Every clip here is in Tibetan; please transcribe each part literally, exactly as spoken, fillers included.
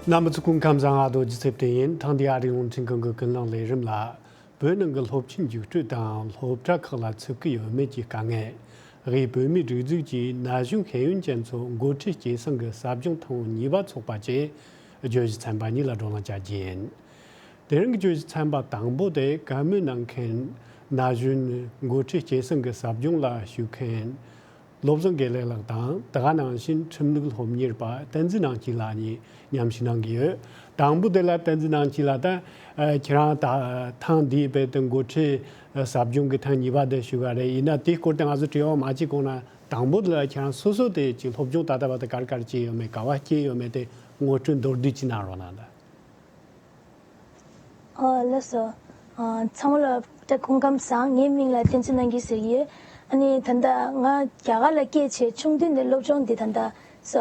རྣམ་པ་ཚོ་སྐུ་ཁམས་བཟང་། ཨ་རྡོ་རྗེ་ཚེ་བརྟན་ཡིན། ཐེངས་འདིའི་ཨ་རིའི་རླུང་འཕྲིན་ཁང་གི་ཀུན་གླེང་ལས་རིམ་ལ། བོད་ནང་གི་སློབ་ཆེན་རྒྱུགས་སྤྲོད་དང་སློབ་གྲྭ་ཁག་ལ་ཚུད་ཀྱི་ཡོད་མེད་ཀྱི་དཀའ་ངལ། དབུས་བོད་མིའི་སྒྲིག་འཛུགས་ཀྱིས་ན་གཞོན་ཤེས་ཡོན་ཅན་ཚོ་འགོ་ཁྲིད་སྐྱེད་སྲིང་གི་ཟབ་སྦྱོང་ཐེངས་གཉིས་པ་འཚོགས་པ་བཅས་བརྗོད་གཞི་ཚན་པ་གཉིས་ལ་བགྲོ་གླེང་བྱ་རྒྱུ་ཡིན། དེ་རིང་གི་བརྗོད་གཞི་ཚན་པ་དང་པོ་དེ་བཀའ་མོལ་གནང་མཁན་ན་གཞོན་འགོ་ཁྲིད་སྐྱེད་སྲིང་གི་ཟབ་སྦྱོང་ལ་ཞུགས་མཁན། བློ་བཟང་དགེ་ལེགས་ལགས་དང་དེ་ག་ནང་བཞིན་ཁྲིམས་ལུགས་སློབ་གཉེར་པ་བསྟན་འཛིན་ནང་སྐྱིད་ལགས་གཉིས་མཉམ་ཞུགས་གནང་གི་ཡོད། དང་པོ་དེ་ལ་བསྟན་འཛིན་ནང་སྐྱིད་ལགས། ད་ཁྱེད་རང་ད་ཐེངས་འདིའི་བོད་དོན་འགོ་ཁྲིད་ཟབ་སྦྱོང་གི་ཐེངས་གཉིས་པ་དེ་ཞུགས་པ་རེད། ཡིན་ན་དེའི་སྐོར་དེ་ང་ཚོ་དྲི་བ་མ་བྱེད་གོང་ན་དང་པོ་དེ་ལ་ཁྱེད་རང་སོ་སོ་དེ་ཅིག་སློབ་སྦྱོང་ད་ལྟ་བར་དུ་ག་རེ་ག་རེ་བྱས་ཡོད་མེད། ག་བ་སྐྱེལ་ཡོད་མེད་དེ་ངོ་སྤྲོད་མདོར་བསྡུས་ཅིག་གནང་རོགས་གནང་དང་། ཨོ་ལགས་སོ། ཨ་ཚང་མ་ལ་སྐུ་ཁམས་བཟང་། ངའི་མིང་ལ་བསྟན་འཛིན་ནང་སྐྱིད་ཟེར་གྱི་ཡོད། ཨ་ནི་ད་ལྟ་ང་རྒྱ་གར་ལ་སྐྱེས་བྱས་ཆུང་དུས་ནས་སློབ་སྦྱོང་འདི་ད་ལྟ་ས་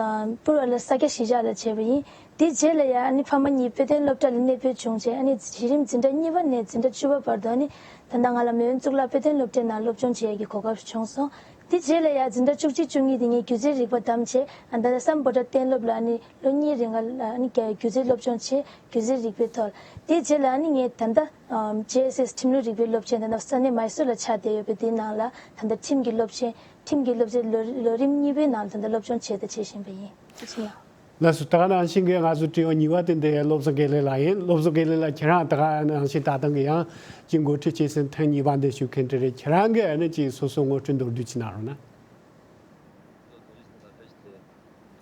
པུར་བ་ལ་ས་སྐྱ་གཞིས་ཆགས་ལ་བྱས་པ་ཡིན། དེ་རྗེས་ལ་ཡང་ཨ་ནི་ཕ་མ་གཉིས་དཔེ་སྟོན་སློབ་གྲྭ་ལ་གནས་སྤོས་བྱུང་བྱས། ཨ་ནི་གཞི་རིམ་འཛིན་གྲྭ་གཉིས་པ་ནས་འཛིན་གྲྭ་བཅུ་པ་བར་དུ་ཨ་ནི་ད་ལྟ་ང་ལ་མོན་གཙུག་ལག་དཔེ་སྟོན་སློབ་གྲྭའི་ནང་སློབ་སྦྱོང་བྱེད་ཡག་གི་གོ་སྐབས་བྱུང་སོང་། དེ་རྗེས་ལ་ཡང་འཛིན་གྲྭ་བཅུ་གཅིག་བཅུ་གཉིས་དེ་ངས་སྒྱུ་རྩལ་རིག་པ་བདམས་བྱས། ཨ་ད་ལྟ་སམ་བྷོ་ཊ་གཏན་སློབ་ལ་ཨ་ནི་ལོ་གཉིས་རིང་ལ་ཨ་ནི་སྒྱུ་རྩལ་སློབ་སྦྱོང་བྱས། སྒྱུ་རྩལ་རིག་པའི་ཐོག་དེའི་རྗེས་ལ་ཨ་ནི་ངས་ད་ལྟ་ཨམ་ཇེ་ཨེས་ཨེས་ཁྲིམས་ལུགས་རིག་པའི་སློབ་ཆེན། ད་ལྟ་ས་གནས་མཱི་སོར་ལ་ཆགས་བསྡད་ཡོད་པའི་དེའི་ནང་ལ་ད་ལྟ་ཁྲིམས་ཀྱི་སློབ་ཆེན། ཁྲིམས་ཀྱི་སློབ་ཆེན་ལོ་ལོ་རིམ་གཉིས་པའི་ནང་ད་ལྟ་སློབ་སྦྱོང་བྱས་དང་བྱེད་བཞིན་པ་ཡིན། ཐུགས་རྗེ་གནང་། ལགས་སོ། ད་ག་ནང་བཞིན་གྱི་ང་ཚོ་དྲི་བ་གཉིས་པ་དེ་འདི་བློ་བཟང་དགེ་ལེགས་ལགས་ཡིན། བློ་བཟང་དགེ་ལེགས་ལགས། ཁྱེད་རང་ད་ག་ནང་བཞིན་ད་ཐེངས་ཀྱི་ཡང་ཅིག་འགོ་ཁྲིད་སྐྱེད་སྲིང་ཐེངས་གཉིས་པ་འདི་ཞུགས་མཁན་དེ་རེད། ཁྱེད་རང་གིས་ཨ་ནི་ཅིག་སོ་སོ་ངོ་སྤྲོད་མདོར་བསྡུས་ཅིག་གནང་རོགས་གནང་།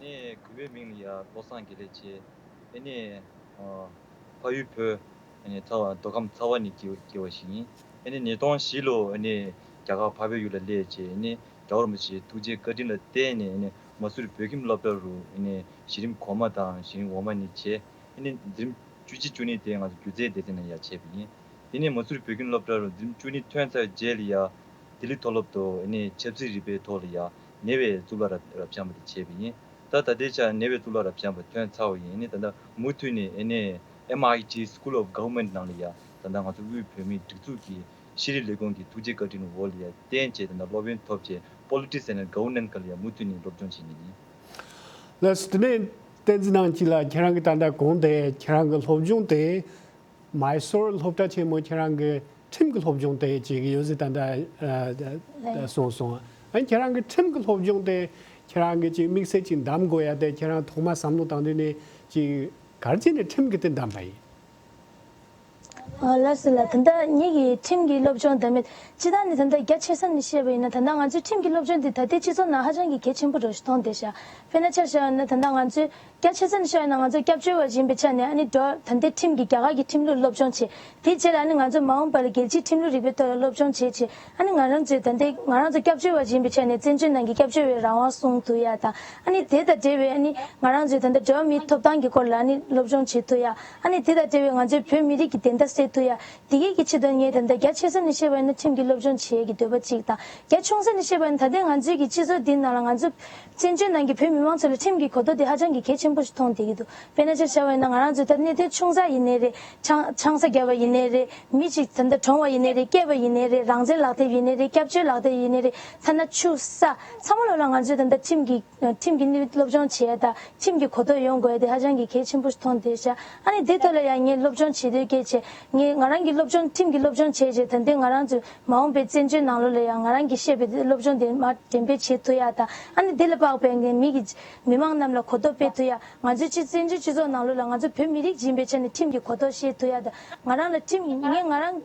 ནས་གུས་པའི་མིང་ལ་ཡ་བློ་བཟང་དགེ་ལེགས་བྱས། ཨེ་ནས་ཨ་ཕ་ཡུལ་བོད་ཨེ་ནས་ཚ་བ་མདོ་ཁམས་ཚ་བ་ནས་སྐྱེས་སྐྱེས་པ་ཞིག་ཡིན། ཨེ་ནས་ཉིས་སྟོང་བཞི་ལོ་ཨེ་ནས་རྒྱ་གར་འཕགས་པའི་ཡུལ་ལ་སླེབས་བྱས། ཨེ་ནས་རྒྱལ་བ་རིན་པོ་ཆེའི་ཐུགས་རྗེ་བཀའ་དྲིན་ལ་བརྟེན་ནས་ཨེ་ནས་མ་སུར་བོད་ཁྱིམ་སློབ་གྲྭ་རུ་ཨེ་ནས་གཞི་རིམ་གོང་མ་དང་གཞི་རིམ་འོག་མ་གཉིས་བྱས། ཨེ་ནས་འཛིན་རིམ་བཅུ་གཅིག་བཅུ་གཉིས་དེ་ང་ཚོ་སྒྱུ་རྩལ་སྡེ་ཚན་ནང་ཡར་བྱས་པ་ཡིན། དེ་ནས་མ་སུར་བོད་ཁྱིམ་སློབ་གྲྭ་རུ་འཛིན་རིམ་བཅུ་གཉིས་ཐོན་ཚར་རྗེས་ལ་ཡ། ལྡི་ལི་མཐོ་སློབ་ཏུ་ཨེ་ནས་ཆབ་སྲིད་རིག་པའི་ཐོག་ལ་ཡ་ནེ་ཝའི་གཙུག་ལག་རབ་རབ་འབྱམས་པ་དེ་བྱས་པ་ཡིན། ད་ད་ལྟའི་ཆར་ནེ་ཝའི་གཙུག་ལག་རབ་འབྱམས་པ་ཐོན་ཚར་བ་ཡིན། ཨེ་ནས་ད་ལྟ་མུ་མཐུད་ནས་ཨེ་ནས་ཨེམ་ཨའི་ཊི་School of Government ནང་ལ་ཡ་ད་ལྟ་ང་ཚོ་དབུས་བོད་མིའི་སྒྲིག་འཛུགས་ཀྱི་ཤེས་རིག་ལས་ཁུངས་ཀྱི་ཐུགས་རྗེ་བཀའ་དྲིན་འོག་ལ་ཡ་བརྟེན་བྱས་ད་ལྟ་སློབ་ཡོན་ཐོབ་བྱས་Politics and Governance སྒང་ལ་ཡ་མུ་མཐུད་ནས་སློབ་སྦྱོང་བྱེད་མཁན་ཡིན། ལགས་སོ། དེ་ནས་བསྟན་འཛིན་ནང་སྐྱིད་ལགས། ཁྱེད་རང་གི་ད་ལྟ་གོང་དེ་ཁྱེད་རང་གི་སློབ་སྦྱོང་དེ་མཱི་སོར་སློབ་གྲྭ་ཆེན་མོ་ཁྱེད་རང་གི་ཁྲིམས་ཀྱི་སློབ་སྦྱོང་དེ་བྱེད་ཀྱི་ཡོད་ཟེར་ད་ལྟ་ཨ་ཨ་གསུངས་སོང་། ཨ་ནི་ཁྱེད་རང་གི་ཁྲིམས་ཀྱི་སློབ་སྦྱོང་དེ་ཁྱེད་རང་གི་ཅིག་དམིགས་བསལ་ཅིག་འདམ་དགོས་ཡ་དེ་ཁྱེད་རང་ཐོག་མ་བསམ་བློ་བཏང་དུས་ནས་ཅིག་ག་རེ་བྱས་ནས་ཁྲིམས་ཀྱི་དེ་འདམ་པ་ཡིན། ཨ་ལགས་སོ་ལགས། ད་ལྟ་ངེད་ཀྱི་ཁྲིམས་ཀྱི་སློབ་སྦྱོང་འདམ་མེད་སྤྱི་བཏང་ནས་ད་ལྟ་རྒྱ་ཆེ་ས་ནས་བཤད་པ་ཡིན་ན། ད་ལྟ་ང་ཚོའི་ཁྲིམས་ཀྱི་སློབ་སྦྱོང་འདི་ད་ལྟའི་སྤྱི་ཚོགས་ནང་ཧ་ཅང་གི་གལ་ཆེན་པོ་འདྲ་ཞིག་མཐོང་བསྡད་ཤག་དཔེར་ན་ཆ་བཞག་ན་ད་ལྟ་ང་ཚོའི་རྒྱ་ཆེ་ས་ནས་བཤད་ཡོད་ན་ང་ཚོ་སྐྱབས་བཅོལ་བ་ཞིག་ཡིན་པའི་ཆ་ནས་ཨ་ནི་འགྲོ་ད་ལྟའི་ཁྲིམས་ཀྱི་རྒྱ་གར་གྱི་ཁྲིམས་ལུགས་སློབ་སྦྱོང་བྱེད། དེའི་རྗེས་ལ་ཨ་ནི་ང་ཚོ་མ་འོངས་པ་ལ་རྒྱལ་སྤྱིའི་ཁྲིམས་ལུགས་རིག་པའི་ཐོག་ལ་སློབ་སྦྱོང་བྱེད་བྱེད། ཨ་ནི་ང་རང་ཚོའི་ད་ལྟའི་ང་རང་ཚོ་སྐྱབས་བཅོལ་བ་ཞིག་ཡིན་པའི་ཆ་ནས་བཙན་བྱོལ་ནང་གི་སྐྱབས་བཅོལ་བའི་རང་དབང་སྲུང་ཐུབ་ཡ་དང་། ཨ་ནི་དེ་དང་འབྲེལ་བའི་ཨ་ནི་ང་རང་ཚོའི་ད་ལྟ་འགྲོ་བ་མིའི་ཐོབ་ཐང་གི་སྐོར་ལ་ཨ་ནི་སློབ་སྦྱོང་བྱེད་ཐུབ་ཡ། ཨ་ནི་དེ་དང་འབྲེལ་བའི་ང་ཚོའི་བོད་མི་རིགས་ཀྱི་བདེན་མཐའ་གསལ་ཐུབ་ཡ། དེ་གའི་གི་ཆེད་དུ་ངས་ད་ལྟ་རྒྱ་ཆེ་ས་ནས་བཤད་པ་ཡིན་ན་ཁྲིམས་ཀྱི་སློབ་སྦྱོང་བྱེད་ཡས་ཀྱི་འདོད་པ་གཅིག་དང་། རྒྱ་ཆུང་ས་ནས་བཤད་པ་ཡིན་ན་ད་ལྟའི་ང་ཚོའི་གི་སྤྱི་ཚོགས་འདི་ནང་ལ་ང་ཚོ་བཙན་བྱོལ་ནང་གི་བོད་མི་མང་ཚོ་ལ་ཁྲིམས་ཀྱི་གོ་རྟོགས་དེ་ཧ་ཅང་གི་གལ་ཆེན་པོ་ཞིག་མཐོང་བསྡད་ཀྱི་འདུག་དཔེར་ན་ཆ་བཞག་པ་ཡིན་ན་ང་རང་ཚོ་ད་གནས་སྡོད་ཆུང་ས་ཡིན་ནའི་རེད། ཆང་ཆང་ས་བརྒྱབ་པ་ཡིན་ནའི་རེད། མི་གཅིག་ད་ལྟ་གྲོངས་པ་ཡིན་ནའི་རེད། སྐྱེས་པ་ཡིན་ནའི་རེད། རང་བཙན་ལག་དེབ་ཡིན་ནའི་རེད། སྐྱབས་བཅོལ་ལག་དེབ་ཡིན་ནའི་རེད། ཐ་ན་ཆུ་ས་ཚང་མ་ལོག་ལ་ང་ཚོས་ད་ལྟ་ཁྲིམས་ཀྱི་ཁྲིམས་ཀྱི་གནས་སློབ་སྦྱོང་བྱེད་ཡ་དང་ཁྲིམས་ཀྱི་གོ་རྟོགས་ཡོང་དགོས་ཡ་དེ་ཧ་ཅང་གི་གལ་ཆེན་པོ་ཞིག་མཐོང་བསྡད་ཤག་ཨ་ནི་དེ་ཐོག་ལ་ཡང་ངས་སློབ་སྦྱོང་བྱེད་འདོད་སྐད་ཆེ། ངས་ང་རང་གི་སློབ་སྦྱོང་ཁྲིམས་ཀྱི་སློབ་སྦྱོང་བྱས་རྗེས་ད་ལྟའི་ང་རང་ཚོའི་མ་འོངས་པའི་བཙན་བྱོལ་ནང་ལོགས་ལ་ཡང་ང་རང་གིས་ཤེས་པའི་སློབ་སྦྱོང་དེ་མར་འགྲེམས་སྤེལ་བྱེད་ཐུབ་ཡ་དང་། ཨ་ནི་དེ་ལ་དཔག་པའི་ངས་མི་གི་མི་མང་རྣམས་ལ་གོ་རྟོགས་སྤེལ་ཐུབ་ཡ། ང་ཚོའི་སྤྱི་བཙན་བྱོལ་སྤྱི་ཚོགས་ནང་ལོགས་ལ་ང་ཚོ་བོད་མི་རིགས་ཡིན་པའི་ཆ་ནས་ཁྲིམས་ཀྱི་གོ་རྟོགས་ཤེས་ཐུབ་ཡ་དང་། ང་རང་ལ་ཁྲིམས་ངས་ང་རང་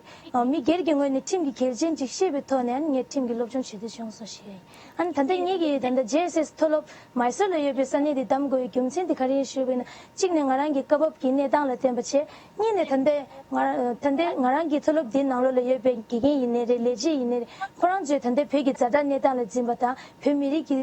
མི་སྒེར་གྱི་ངོས་ནས་ཁྲིམས་ཀྱི་གལ་ཆེན་ཅིག་ཤེས་པའི་ཐོག་ནས་ཨ་ནི་ངས་ཁྲིམས་ཀྱི་སློབ་སྦྱོང་བྱེད་འདོད་བྱུང་སོང་ཞེས། ཨ་ནི་ད་ལྟ་ངེད་ཀྱིས་ད་ལྟ་ཇེ་ཨེས་ཨེས་མཐོ་སློབ་མཱི་སོར་ལ་ཡོད་པའི་ས་གནས་དེ་བདམས་དགོས་པའི་རྒྱུ་མཚན་དེ་ག་རེ་ཡིན་ཞུས་པ་ཡིན་ན། གཅིག་ནས་ང་རང་གི་སྐབས་བབ་ཀྱི་གནས་སྟངས་ལ་བརྟེན་པ་བྱས། གཉིས་ནས་ད་ལྟའི་ང་རང་ད་ལྟའི་ང་རང་གི་མཐོ་སློབ་འདིའི་ནང་ལོགས་ལ་ཡོད་པའི་དགེ་རྒན་ཡིན་ནའི་རེད། ལས་བྱེད་ཡིན་ནའི་རེད། ཁོ་རང་ཚོས་ད་ལྟའི་བོད་ཀྱི་ཛ་དྲག་གནས་སྟངས་ལ་འཛིན་པ་དང་། བོད་མི་རིགས་ཀྱི་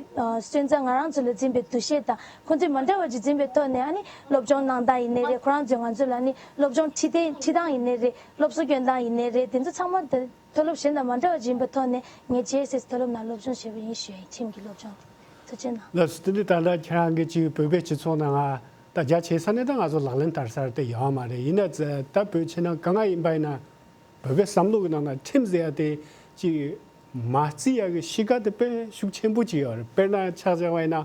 སོན་རྩ་ང་རང་ཚོ་ལ་འཛིན་པའི་འདུ་ཤེས་དང་། ཁོང་ཚོས་མ་འདྲ་བ་ཅིག་འཛིན་པའི་ཐོག་ནས་ཨ་ནི་སློབ་སྦྱོང་གནང་སྟངས་ཡིན་ནའི་རེད། ཁོ་རང་ཚོས་ང་ཚོ་ལ་ཨ་ནི་སློབ་སྦྱོང་ཁྲིད་སྟངས་ཁྲིད་སྟངས་ཡིན་ནའི་རེད། སློབ་གསོ་སྐྱོན་སྟངས་ཡིན་ནའི་རེད། དེ་ཚོ་ཚང་མ་ད་མཐོ་སློབ་གཞན་དང་མ་འདྲ་བ་ཅིག་ཡིན་པའི་ཐོག་ནས་ངས་ཇེ་ཨེས་ཨེས་མཐོ་སློབ་ནང་སློབ་སྦྱོང་བྱས་པ་ཡིན་ཞུ་ཡ་ཡིན། ཁྲིམས་ཀྱི་སློབ་སྦྱོང་དེ། ཐུགས་རྗེ་གནང་། ལགས་སོ། དེ་འདྲ་ད་ལྟ་ཁྱེད་རང་གིས་ཅིག་བོད་པའི་སྤྱི་ཚོགས་ནང་ང་ད་རྒྱ་ཆེ་ས་ནས་ད་ང་ཚོ་ལག་ལེན་བསྟར་ས་དེ་ཡོད་མ་རེད། ཡིན་ན་ད་བོད་ཕྱི་ནང་གང་ང་ཡིན་པ་ཡིན་ན་བོད་པའི་བསམ་བློ་གི་ནང་ན་ཁྲིམས་ཟེར་ཡ་དེ་ཅིག་མ་བརྩི་ཡ་གི་གཤིས་ཀ་དེ་དཔེ་ཤུགས་ཆེན་པོ་ཅིག་ཡོད་རེད། དཔེར་ན་ཆ་བཞག་པ་ཡིན་ན།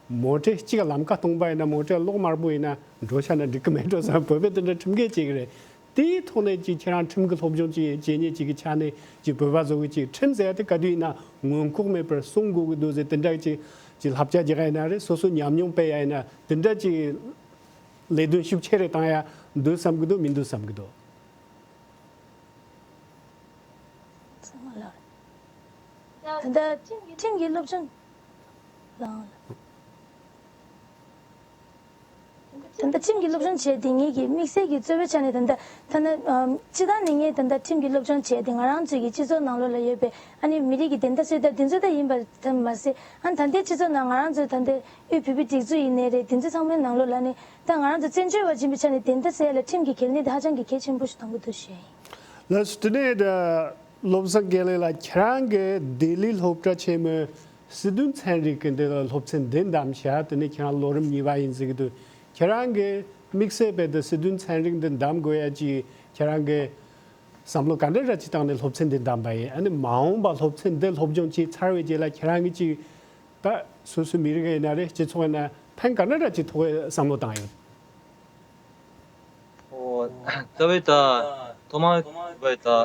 མོ་ཊ་གཅིག་ལམ་ཁ་སྟོང་པ་ཡིན་ན། མོ་ཊ་གློག་དམར་པོ་ཡིན་ན་འགྲོ་བྱ་ན་འགྲིག་གི་མེད་འགྲོ་བསམ། བོད་པས་དེ་འདྲ་ཁྲིམས་འགལ་བྱེད་ཀྱི་རེད། དེའི་ཐོག་ནས་ཅིག་ཁྱེད་རང་ཁྲིམས་ཀྱི་སློབ་སྦྱོང་ཅིག་བྱེད་མཁན་ཅིག་གི་ཆ་ནས། ཅིག་བོད་པ་ཚོ་གི་ཅིག་ཁྲིམས་ཟེར་ཡ་དེ་ག་དུས་ཡིན་ན་མངོན་ལྐོག་མེད་པར་སྲུང་དགོས་ཀྱི་འདུག་ཟེར། དེ་འདྲ་ཅིག་ཅིག་བསླབ་བྱ་རྒྱག་ཡ་ཡིན་ན་རེད། སོ་སོ་ཉམས་མྱོང་སྤེལ་ཡ་ཡིན་ན། དེ་འདྲ་ཅིག་ལས་དོན་ཤུགས་ཆེ་རེ་བཏང་ཡ་འདུག་བསམ་གྱི་འདུག་མི་འདུག་བསམ་གྱི་འདུག་ཚང་མ་ལ། ད་ལྟ་ཁྲིམས་ཀྱི་སློབ་སྦྱོང་ལའང་ད་ལྟ་ཁྲིམས་ཀྱི་སློབ་སྦྱོང་བྱས་ཏེ། ངེད་ཀྱི་དམིགས་བསལ་གྱི་གཙོ་བོའི་ཆ་ནས། ད་ལྟ་ཐ་ན་ཨམ་སྤྱིར་བཏང་ནས་ངས་ད་ལྟ་ཁྲིམས་ཀྱི་སློབ་སྦྱོང་བྱས་ཏེ། ང་རང་ཚོའི་གི་སྤྱི་ཚོགས་ནང་ལོགས་ལ་ཡོད་པའི་ཨ་ནི་མི་རིགས་ཀྱི་བདེན་མཐའ་གསོལ་ཐབས་དེ་ཚོ་ད་ཡིན་པ་ཙམ་མ་ཟད། ཨ་ནི་ད་ལྟའི་སྤྱི་ཚོགས་ནང་ང་རང་ཚོའི་ད་ལྟའི་དབུས་བོད་མིའི་སྒྲིག་འཛུགས་ཡིན་ནའི་རེད། དེ་ཚོ་ཚང་མའི་ནང་ལོགས་ལ་ནི། ད་ང་རང་ཚོ་བཙན་བྱོལ་བ་ཡིན་པའི་ཆ་ནས་བདེན་མཐའ་གསལ་ལ་ཁྲིམས་ཀྱི་གལ་གནད་དེ་ཧ་ཅང་གི་གལ་ཆེན་པོ་ཞིག་མཐོང་གི་འདུག་ཞུ་ཡ་ཡིན། ལགས་སོ། དེ་ནས་ད་བློ་བཟང་དགེ་ལེགས་ལགས། ཁྱེད་རང་གིས་ལྡི་ལི་སློབ་གྲྭ་ཆེན་མོའི་སྲིད་དོན་ཚན་རིག་གི་འདི་ལ་སློབ་ཚན་འདི་འདེམས་བྱས། དེ་ནས་ཁྱེད་རང་ལོ་རིམ་གཉིས་པ་ཡིན་ཟེར་གྱི་འདུག་ཁྱེད་རང་གིས་དམིགས་བསལ་བྱས་ཏེ་སྲིད་དོན་ཚན་རིག་འདི་འདེམས་དགོས་ཡ་ཅིག་ཁྱེད་རང་གིས་བསམ་བློ་ག་འདྲ་ར་ཅིག་བཏང་ནས་སློབ་ཚན་འདི་འདེམས་པ་ཡིན། ཨ་ནི་མ་འོངས་པ་སློབ་ཚན་འདི་སློབ་སྦྱོང་བྱས་ཚར་བའི་རྗེས་ལ་ཁྱེད་རང་གིས་ཅིག་ད་སོ་སོའི་མི་རིགས་ཡིན་ན་རེད། སྤྱི་ཚོགས་ཡིན་ན། ཕན་ག་འདྲ་འདྲ་ཅིག་ཐོགས་པའི་བསམ་བློ་བཏང་ཡོད། ཨོ། རྩ་བའི་ད་ཐོག་མར་བའི་ད་ཨ་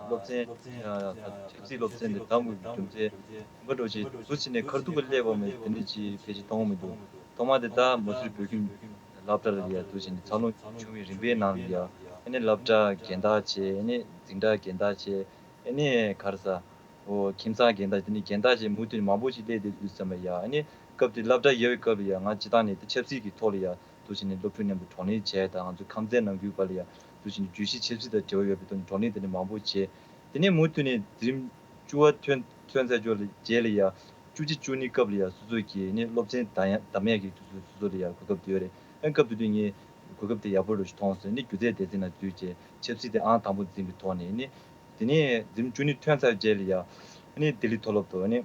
སློབ་ཚན། ཨ་ཆབ་སྲིད་སློབ་ཚན་དེ་འདེམས་དགོས་ཀྱི་རྒྱུ་མཚན་ཁོ་འདྲ་ཅིག་འདུག་བྱས་ནས་ཁ་ཐུག་གི་སླེབས་པ་མེད། དེ་འདྲ་ཅིག་ཕལ་ཆེར་མཐོང་མི་འདུག་ཐོག་མར་དེ་ད་མ་སུ་རི་བོད་ཁྱིམ་སློབ་གྲྭ་ལ་ཡ་འདུག་བྱས་ནས་འཚར་ལོངས་བྱུང་བའི་རིམ་པའི་ནང་ལ་ཡ། ཨ་ནི་སློབ་གྲྭ་རྒན་བདག་བྱས། ཨ་ནི་འཛིན་གྲྭ་རྒན་བདག་བྱས། ཨ་ནི་ག་རེ་ཟ། ཨོ། ཁྱིམ་ཚང་རྒན་བདག། དེ་ནས་རྒན་བདག་ཅིག་མུ་མཐུད་ནས་མང་པོ་ཞིག་སླེབས་བསྡད་དུས་ཙམ་པ་ཡ། ཨ་ནི་སྐབས་དེ་སློབ་གྲྭ་ཡོད་པའི་སྐབས་ལ་ཡ། ང་སྤྱིར་བཏང་ནས་དེ་ཆབ་སྲིད་ཀྱི་ཐོག་ལ་ཡ་འདུག་བྱས་ནས་སློབ་ཕྲུག་མཉམ་དུ་བགྲོ་གླེང་བྱས་དང་། ང་ཚོའི་ཁམས་ཚན་ནང་ཁུལ་བར་ལ་ཡ་འདུག་བྱས་ནས་བརྗོད་གཞི་ཆབ་སྲིད་དང་འབྲེལ་བ་ཡོད་པའི་ཐོག་ནས་བགྲོ་གླེང་དེ་འདྲ་མང་པོ་བྱས། དེ་ནས་མུ་མཐུད་ནས་འཛིན་རིམ་བཅུ་པ་ཐོན་ཐོན་ཚར་རྗེས་ལ་རྗེས་ལ་ཡ། བཅུ་གཅིག་བཅུ་གཉིས་སྐབས་ལ་ཡ་སོ་སོ་གི་ནི་སློབ་ཚན་འདེམས་ཡ་འདེམས་ཡ་གི་དུས་ཚོད་སོ་སོ་ལ་ཡ་གོ་སྐབས་དེ་ཡོད་རེད། ཨ་སྐབས་དེ་དུས་ངས་གོ་སྐབས་དེ་ཡག་པོ་རུ་ཞིག་མཐོང་སོང་། ནི་སྒྱུ་རྩལ་སྡེ་ཚན་ནང་འཛུལ་བྱས་ཆབ་སྲིད་དེ་ཨང་དང་པོ་འཛིན་པའི་ཐོག་ནས། ནི་དེ་ནས་འཛིན་བཅུ་གཉིས་ཐོན་ཚར་རྗེས་ལ་ཡ། ནི་ལྡི་ལི་མཐོ་སློབ་ཏུ་ནི་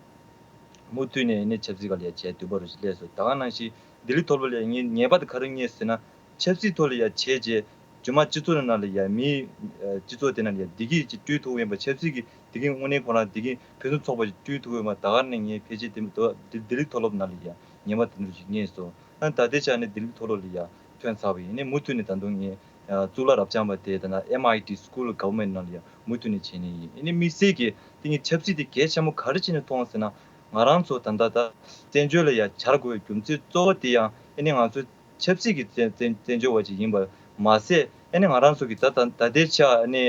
མུ་མཐུད་ནས་ནི་ཆབ་སྲིད་སྒང་ལ་ཡ་བྱས་འདུན་པ་རུ་ཞིག་སླེབས་སོང་། ད་ག་ནང་བཞིན་ལྡི་ལི་མཐོ་སློབ་ལ་ཡ་ངས་ངེས་པར་དུ་ག་རེ་རྙེད་ཟེར་ན། ཆབ་སྲིད་ཐོག་ལ་ཡ་བྱས་རྗེས་རྗེས་མ་སྤྱི་ཚོགས་ནང་ལ་ཡ་མི། ཨ་སྤྱི་ཚོགས་དེ་ནང་ལ་ཡ་བདེ་སྐྱིད་ཅིག་བསྐྲུན་ཐུབ་ཡིན་པ། ཆབ་སྲིད་ཀྱི་བདེ་སྐྱིད་དངོས་གནས་ཁོ་རང་བདེ་སྐྱིད་ཕུན་སུམ་ཚོགས་པ་ཞིག་བསྐྲུན་ཐུབ་ཡོད་མ། ད་ག་ནས་ངས་ཕལ་ཆེར་དེ་མི་འདུག་ལྡི་ལྡི་ལི་མཐོ་སློབ་ནང་ལ་ཡ་ངེས་པར་དེ་འདྲ་ཞིག་རྙེད་སོང་། ཨ་ད་ལྟའི་ཆ་ནས་ལྡི་ལི་མཐོ་སློབ་ལ་ཡ་ཐོན་ཚར་བ་ཡིན། ནས་མུ་མཐུད་ནས་ད་དུང་ངས་ཨ་གཙུག་ལག་རབ་འབྱམས་པ་དེ་ད་ན་M I T School of Government ནང་ལ་ཡ་མུ་མཐུད་ནས་བྱས་ནས་ཡིན། ཨ་ནི་དམིགས་བསལ་གྱི་དེ་ངས་ཆབ་སྲིད་དེ་གལ་ཆེན་པོ་ག་རེ་བྱས་ནས་མཐོང་ཟེར་ན། ང་རང་ཚོ་ད་ལྟ་ད་བཙན་བྱོལ་ལ་ཡ་གྱར་དགོས་པའི་རྒྱུ་མཚན་གཙོ་བོ་དེ་ཡང་ཨ་ནི་ང་ཚོ་ཆབ་སྲིད་ཀྱི་བཙན་བཙན་བཙན་བྱོལ་བ་ཅིག་ཡིན་པ་མ་ཟད། ཨ་ནི་ང་རང་ཚོ་གི་ད་ད་ད་ལྟའི་ཆ་ཨ་ནི་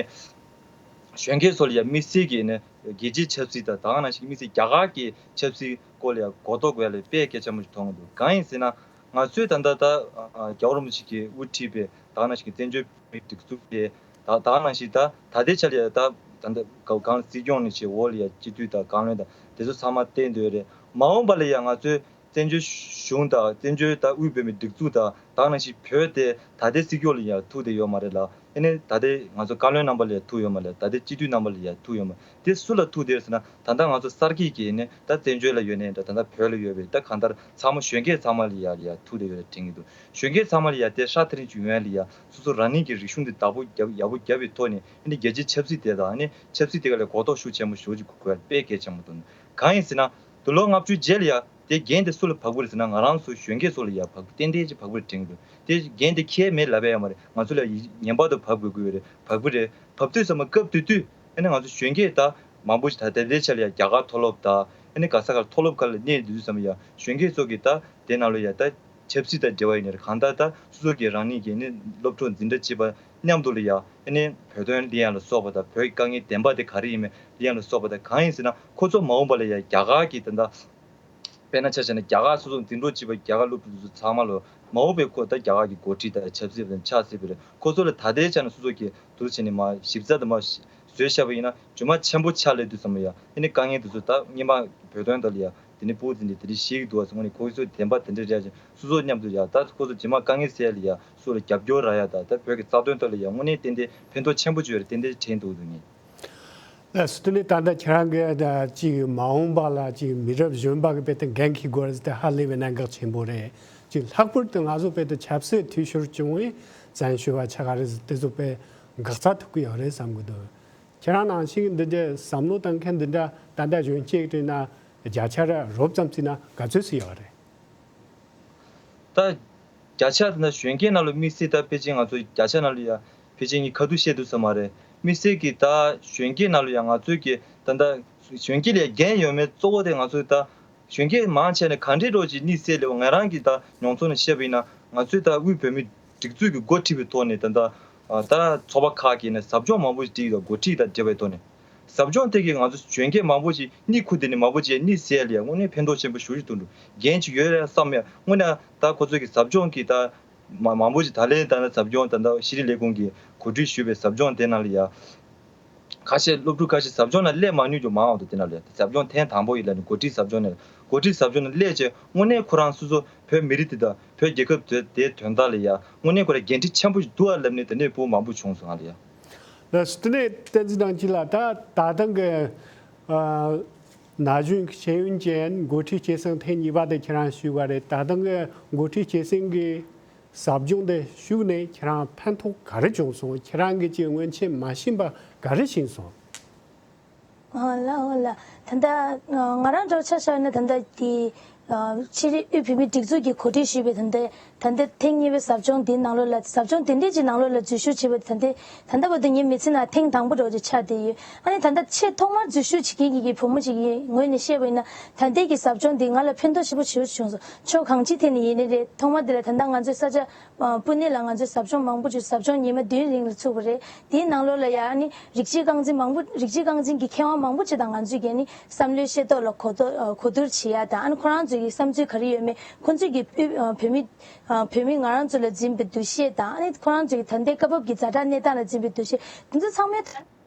གཞོན་སྐྱེས་ཚོ་ལ་ཡ་དམིགས་བསལ་གྱི་ཨ་ནི་རྒྱལ་སྤྱིའི་ཆབ་སྲིད་དང་། ད་ག་ནང་བཞིན་དམིགས་བསལ་རྒྱ་གར་གྱི་ཆབ་སྲིད་སྐོར་ལ་ཡ་གོ་རྟོགས་དགོས་ཡ་ལ་དཔེ་གལ་ཆེན་པོ་ཞིག་མཐོང་གི་འདུག་གང་ཡིན་ཟེར་ན། ང་ཚོས་ད་ལྟ་ད་ཨ་རྒྱལ་བ་རིན་པོ་ཆེ་གིས་དབུ་ཁྲིད་པའི་ད་ག་ནང་བཞིན་གྱི་བཙན་བྱོལ་བོད་མིའི་སྒྲིག་འཛུགས་དེ། ད་ད་ག་ནང་བཞིན་ད་ད་ལྟའི་ཆ་ལ་ཡ་ད་ད་ལྟ་ག་གང་སྲིད་སྐྱོང་ནས་བྱས་འོག་ལ་ཡ་སྤྱི་འཐུས་དང་། བཀའ་བློན་དང་། དེ་ཚོ་ཚང་མ་བསྟེན་སྡོད་རེད། མ་འོངས་པ་ལ་ཡ་ང་ཚོའི་བཙན་བྱོལ་གཞུང་དང་། བཙན་བྱོལ་ད་དབུས་བོད་མིའི་སྒྲིག་འཛུགས་དང་། ད་ག་ནང་བཞིན་བོད་དེ་ད་ལྟའི་སྲིད་སྐྱོང་ལ་ཡ་ཐུག་བསྡད་ཡོད་མ་རེད་ལ། ཨ་ནི་ད་ལྟའི་ང་ཚོ་བཀའ་བློན་རྣམ་པ་ལ་ཡ་ཐུག་ཡོད་མ་རེད། ད་ལྟའི་སྤྱི་འཐུས་རྣམ་པ་ལ་ཡ་ཐུག་ཡོད་མ་རེད། དེ་སུ་ལ་ཐུག་བསྡད་ཡོད་ཟེར་ན། ད་ལྟ་ང་ཚོ་གསར་སྐྱེས་ཀྱི་ནི་ད་བཙན་བྱོལ་ལ་ཡོད་ནའི་འདྲ། ད་ལྟ་བོད་ལ་ཡོད་པའི་ད་གང་ལྟར་ཚང་མ་གཞོན་སྐྱེས་ཚང་མ་ལ་ཡ་ལ་ཡ་ཐུག་བསྡད་ཡོད་རེད་དྲན་གྱི་འདུག་གཞོན་སྐྱེས་ཚང་མ་ལ་ཡ་དེ་ཧྲ་ཐི་རིང་ཅིག་ཡོང་ཡ་ལ་ཡ་སོ་སོ་རང་ཉིད་ཀྱི་རིག་གཞུང་དེ་བདག་པོ་རྒྱབ་ཡག་པོ་བརྒྱབ་པའི་ཐོག་ནས། ཨ་ནི་རྒྱལ་སྤྱིའི་ཆབ་སྲིད་དེ་དང་། ཨ་ནི་ཆབ་སྲིད་དེ་ག་ལ་གོ་རྟོགས་ཤུགས་ཆེན་པོ་ཞེ་པོ་ཅིག་དགོས་ཡ་དཔེ་གལ་ཆེན་པོ་འདུག་གང་ཡིན་ཟེར་ན། དུས་ལོ་ལྔ་བཅུ་རྗེས་ལ་ཡ་དེ་འགན་དེ་སུ་ལ་བབས་ཀྱི་རེད་ཟེར་ན། ང་རང་ཚོ་གཞོན་སྐྱེས་ཚོ་ལ་ཡ་བབས། ཏན་ཏན་ཅིག་བབས་ཀྱི་རེད་དྲན་གྱི་འདུག་དེ་འགན་དེ་ཁྱད་མེད་ལབ་ཡ་ཡོད་མ་རེད། ང་ཚོ་ལ་ཡ་ངེས་པར་དུ་བབས་དགོས་ཀྱི་ཡོད་རེད། བབས་ཀྱི་རེད། བབས་དུས་ཙམ་པ་སྐབས་དེ་དུས་ཨ་ནི་ང་ཚོ་གཞོན་སྐྱེས་ད་མང་པོ་ཞིག་ད་ལྟའི་ཆ་ལ་ཡ་རྒྱ་གར་མཐོ་སློབ་དང་། ཨ་ནི་ག་ས་ག་ལ་མཐོ་སློབ་ཁག་ལ་གནས་སྡོད་དུས་ཙམ་པ་ཡ་གཞོན་སྐྱེས་ཚོ་གིས་ད་དེ་ནང་ལོགས་ཡ་ད་ཆབ་སྲིད་དང་འབྲེལ་བ་ཡོད་ནའི་རེད། གང་ལྟར་ད་སོ་སོ་གིས་རང་ཉིད་ཀྱི་ནི་སློབ་ཕྲུག་འཛིན་གྲྭ་གཅིག་པ་མཉམ་དུ་ལ་ཡ་ཨ་ནི་བོད་དོན་གླེང་ཡ་ལ་སོགས་པ་དང་། བོད་ཀྱི་དཀའ་ངལ་བདེན་པ་དེ་ག་རེ་ཡིན་མིན་གླེང་ཡ་ལ་སོགས་པ་དང་། གང་ཡིན་ཟེར་ན་ཁོ་ཚོ་མ་འོངས་པ་ལ་ཡ་རྒྱ་གར་གྱི་ད་ལྟ་དཔེར་ན་ཆ་བཞག་ན་རྒྱ་གར་སོ་སོ་འཛིན་གྲྭ་གཅིག་པ་རྒྱ་གར་སློབ་ཕྲུག་ཚོ་ཚང་མ་ལོ་མ་འོངས་པའི་ཁོ་ད་རྒྱ་གར་གྱི་འགོ་ཁྲིད་དང་ཆབ་སྲིད་པ་ཆགས་སྲིད་པ་རེད། ཁོ་ཚོ་ལ་ད་ལྟའི་ཆ་ནས་སོ་སོ་གིས་འདུག་བྱས་ནས་མར་ཞིབ་ཚགས་དུ་མར་བཟོས་བཞག་པ་ཡིན་ན། རྗེས་མ་ཆེན་པོ་ཆགས་སླེབས་དུས་ཙམ་པ་ཡ་ཨ་ནི་དཀའ་ངལ་དེ་ཚོ་ད་སྔོན་མ་བོད་དོན་དག་ལ་ཡ་དེ་ནི་ཕྲུ་གུ་འཛིན་གྲྭ་དེ་འདྲ་ཞིག་འདུག་བ་ཟེར། དངོས་གནས་ཁོ་ཚོ་བདེན་པ་དེ་འདྲ་རེད་ཅེས་སོ་སོ་མཉམ་དུ་ཡ་ད་ཁོ་ཚོ་རྗེས་མ་དཀའ་ངལ་སེལ་ཡ་ལ་ཡ་སོ་སོ་ལ་རྒྱབ་སྐྱོར་རག་ཡ་དང་། ད་བོད་ཀྱི་རྩ་དོན་ཐོག་ལ་ཡ་དངོས་གནས་ཏན་ཏན་ཕན་ཐོགས་ཆེན་པོ་ཅིག་ཡོད་རེད། ཏན་ཏན་དྲན་འདུག་འདུག་ངས། ལགས་སོ། དེ་ནས་ད་ལྟ་ཁྱེད་རང་གིས་ད་ཅིག་མ་འོངས་པ་ལ་ཅིག་མི་རབས་གཞོན་པ་གི་དཔེ་དེ་འགན་འཁྱེར་དགོས་རེད་ཟེར་ཏེ་ཧ་ལས་པའི་གནད་འགག་ཆེན་པོ་རེད། ཅིག་ལྷག་པར་དུ་ང་ཚོ་དཔེ་དེ་ཆབ་སྲིད་འཐུས་ཤོར་བྱུང་བའི་བཙན་བྱོལ་བ་ཆགས་ཀ་རེད་ཟེར་དེ་ཚོ་དཔེ་འགག་རྩ་ཐུག་གི་ཡོད་རེད་བསམ་གི་འདུག་ཁྱེད་རང་ནང་བཞིན་འདི་འདྲའི་བསམ་བློ་བཏང་མཁན་འདི་འདྲ་ད་ལྟ་གཞོན་སྐྱེས་དྲན་ན་བརྒྱ་ཆ་ར་རོབ་ཙམ་བརྩིས་ན་ག་ཚོད་ཙམ་ཡོད་རེད། ད་བརྒྱ་ཆ་དེ་འདྲ་གཞོན་སྐྱེས་ནང་ལ་དམིགས་བསལ་ད་ཕལ་ཆེར་ང་ཚོ་བརྒྱ་ཆ་ནང་ལ་ཡ་ཕལ་ཆེར་ངས་ཁ་ཐུག་བཤད་ཐུབ་ས་མ་རེད། དམིགས་བསལ་གྱི་ད་གཞོན་སྐྱེས་ནང་ལ་ཡ་ང་ཚོའི་གི་ད་ད་གཞོན་སྐྱེས་ལ་ཡ་འགན་ཡོད་མེད་གཙོ་བོ་དེ་ང་ཚོའི་ད་གཞོན་སྐྱེས་མང་ཆེ་ནས་ག་འདྲའི་འགྲོ་ཅིག་གནས་སའི་ལེའུ་ང་རང་གི་ད་མྱོང་ཚོར་ནས་བཤད་པ་ཡིན་ན། ང་ཚོའི་ད་དབུས་བོད་མིའི་སྒྲིག་འཛུགས་ཀྱི་འགོ་ཁྲིད་པའི་ཐོག་ནས་ད་ད་ད་ཚོགས་པ་ཁག་གིས་ནས་ཟབ་སྦྱོང་མང་པོ་ཞིག་སྒྲིག་ཡོད། འགོ་ཁྲིད་དང་འབྲེལ་བའི་ཐོག་ནས་ཟབ་སྦྱོང་དེ་གིས་ང་ཚོ་གཞོན་སྐྱེས་མང་པོ་ཞིག་གཉིད་ཁུག་དེ་ནས་མང་པོ་ཞིག་གཉིད་སད་ལ་ཡ་དངོས་གནས་ཕན་ཐོགས་ཆེན་པོ་ཞེ་པོ་ཞིག་ཐོན་འདུག་འགན་ཅིག་ཡོད་རེད་བསམ་ཡ། དངོས་གནས་ད་ཁོ་ཚོ་གི་ཟབ་སྦྱོང་གི་ད་མ་མང་པོ་ཞིག་ད་ལན་ད་ནི་ཟབ་སྦྱོང་ད་ད་ཤེས་རིག་ལས་ཁུངས་ཀྱིས་གོ་སྒྲིག་ཞུས་པའི་ཟབ་སྦྱོང་དེ་ནང་ལ་ཡ། ཁ་ཤས་སློབ་ཕྲུག་ཁ་ཤས་ཟབ་སྦྱོང་ནང་སླེབས་མ་མྱོང་རྒྱུ་མང་བ་འདུག་དེ་ནང་ལ་ཡ་ཟབ་སྦྱོང་ཐེངས་དང་པོ་ཡིན་ལ་ནི་འགོ་ཁྲིད་ཟབ་སྦྱོང་ནས་འགོ་ཁྲིད་ཟབ་སྦྱོང་ནང་སླེབས་རྗེས་དངོས་གནས་ཁོ་རང་སོ་སོ་བོད་མི་རིགས་དེ་དང་བོད་རྒྱལ་ཁབ་དེ་དེའི་དོན་དག་ལ་ཡ་དངོས་གནས་ཁོ་རང་འགན་འཁྲི་ཆེན་པོ་ཞིག་འདུག་ཨ་ལབ་ནས་དེ་ནས་ཕྲུ་གུ་མང་པོ་བྱུང་སོང་ང་ལ་ཡ། ལགས་སོ། དེ་ནས་བསྟན་འཛིན་དབང་ཆེན་ལགས། ད་ད་ཐེངས་ཀྱི་ཨ་ན་གཞོན་ཤེས་ཡོན་ཅན་འགོ་ཁྲིད་སྐྱེད་སྲིང་ཐེངས་གཉིས་པ་དེ་ཁྱེད་རང་ཞུས་པ་རེད། ད་ཐེངས་ཀྱི་འགོ་ཁྲིད་སྐྱེད་སྲིང་གི་ཟབ་སྦྱོང་དེ་ཞུགས་ནས་ཁྱེད་རང་ཕན་ཐོགས་ག་རེ་བྱུང་སོང་། ཁྱེད་རང་གིས་ཅིག་སྔོན་ཆད་མ་ཤེས་པ་ག་རེ་ཤེས་སོང་། ཨ་ལ་ཨོ་ལ། ད་ལྟ་ང་རང་འདྲ་ཆ་བཞག་ན་ད་ལྟ་དེ་ཕྱི་དབུས་བོད་མིའི་སྒྲིག་འཛུགས་ཀྱིས་གོ་སྒྲིག་ཞུས་པའི་ད་ལྟ་ད་ལྟ་ཐེངས་གཉིས་པའི་ཟབ་སྦྱོང་འདིའི་ནང་ལོགས་ལ་ཟབ་སྦྱོང་དེ་འདྲས་ཀྱི་ནང་ལོགས་ལ་འཛུལ་ཞུགས་བྱས་པ་ད་ལྟ་ད་ལྟ་བར་དུ་ངའི་མི་ཚེ་ནང་ཐེངས་དང་པོ་འདྲ་བོ་ཅིག་ཆགས་བསྡད་ཡོད། ཨ་ནི་ད་ལྟ་ཆེས་ཐོག་མར་འཛུལ་ཞུགས་བྱེད་མཁན་གྱི་བུ་མོ་ཅིག་གི་ངོས་ནས་བཤད་པ་ཡིན་ན་ད་ལྟའི་གི་ཟབ་སྦྱོང་འདི་ང་ལ་ཕན་ཐོགས་ཆེན་པོ་ཞེ་པོ་བྱུང་སོང་། ཕྱོགས་གང་ཅིའི་ཐད་ནས་ཡིན་ནའི་རེད། ཐོག་མ་དེ་ལ་ད་ལྟ་ང་ཚོའི་ས་ཆ་ཨ་སྤུ་ནེ་ལ་ང་ཚོའི་ཟབ་སྦྱོང་མང་པོ་ཅིག་ཟབ་སྦྱོང་ཉི་མ་བདུན་རིང་ལ་ཚུགས་པ་རེད། དེའི་ནང་ལོགས་ལ་ཡང་ཨ་ནི་རིགས་གཅིག་རྐང་འཛིན་མང་པོ་རིགས་གཅིག་རྐང་འཛིན་གྱི་མཁས་དབང་མང་པོ་ཅིག་དང་ང་ཚོས་ཀྱིས་ཨ་ནི་བསམ་བློའི་ཤེས་རྟོགས་ལ་གོ་བསྡུར་ཨ་གོ་བསྡུར་བྱེད་ཡ་དང་། ཨ་ནི་ཁོ་རང་ཚོའི་གི་བསམ་ཚུལ་ག་རེ་ཡོད་མེད། ཁོ་ཚོས་ཀྱིས་དབུས་ཨ་བོད་མི་ཨ་བོད་མི་ང་རང་ཚོ་ལ་འཛིན་པའི་འདུ་ཤེས་དང་། ཨ་ནི་ཁོ་རང་ཚོའི་གི་ད་ལྟའི་སྐབས་བབ་ཀྱི་ཛ་དྲག་གནས་སྟངས་ལ་འཛིན་པའི་འདུ་ཤེས་དེ་ཚོ་ཚང་མའི་